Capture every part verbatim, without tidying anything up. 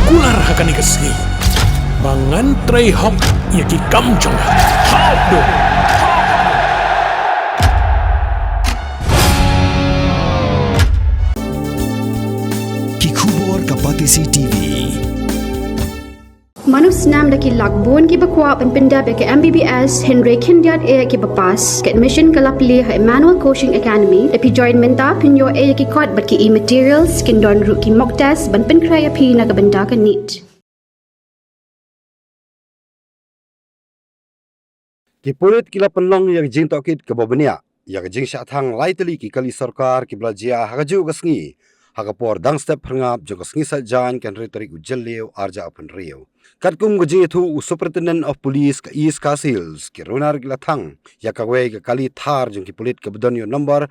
Kular ha kane ka sngi ba ngan trei hok ïa ki kam jong nga. Hap dum. Ki khubor ka Batesi T V. Mano snam da ki lak bun kiba kwah ban pyndep ïa ka M B B S hynrei khyndiat eh kiba pass. Ka admission ka la plie ha Emmanuel Coaching Academy. Lada phi join mynta phin ïoh eh ïa ki kot bad ki e-materials, kin don ruh ki mock test ban pynkhreh ïa phi na ka bynta ka NEET. Ki pulit ki la pynlong ïa ka jingtohkit kaba bniah ïa ka jingshah thang lai tylli ki kali sorkar kiba la jia ha kajuh ka sngi, ha ka por dang step phyrngap jong ka sngi Saitjaiñ, ka hynriew tarik u Jylliew arhajar arphew hynriew. Katkum ka jingïathuh u Superintendent of Police ka East Khasi Hills, ki runar ki la thang ïa kawei ka kali thar jong ki pulit kaba don ïa u nombor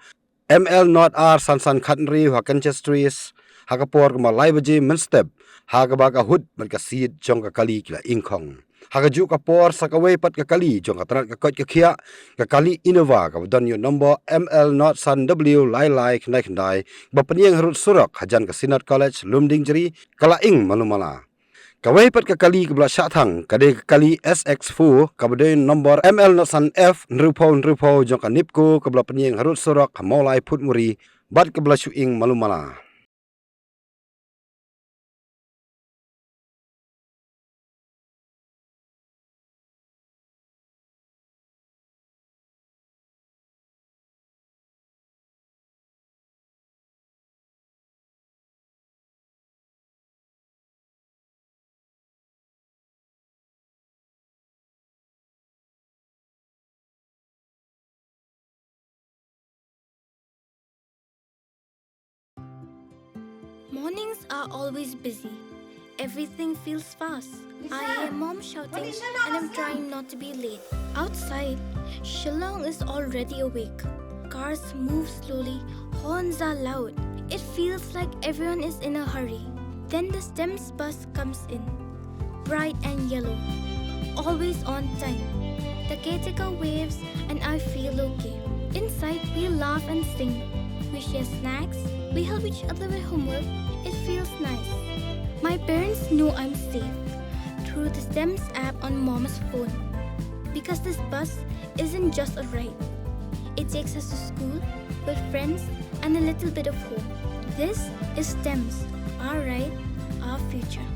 M L not R san san khathynriew ha Kenchestris, ha ka por kumba lai baje mynstep, ha kaba ka hut bad ka siej jong ka kali ki la ingkhong. Ha kajuh ka por sa kawei pat ka kali jong ka tnat ka koit ka khiah, ka kali Innova kaba don ïa u nombor M L not san W lai lai khyndai khyndai, ba pynïeng harud surok hajan ka Synod College Lumdiengjri, ka la ing malu mala. Kawei pat ka kali kaba la shah thang ka dei ka kali S X four kaba dei nombor M L not san F hynriewphew hynriewphew jong ka NEEPCO kaba la pynïeng harud surok ha Mawlai Phuthmuri bad kaba la shu ing malu mala. Mornings are always busy. Everything feels fast. I hear mom shouting and I'm trying not to be late. Outside, Shillong is already awake. Cars move slowly, horns are loud. It feels like everyone is in a hurry. Then the STEMS bus comes in. Bright and yellow. Always on time. The caretaker waves and I feel okay. Inside, we laugh and sing. We share snacks. We help each other with homework. It feels nice. My parents know I'm safe through the STEMS app on mom's phone. Because this bus isn't just a ride. It takes us to school, with friends, and a little bit of home. This is STEMS, our ride, our future.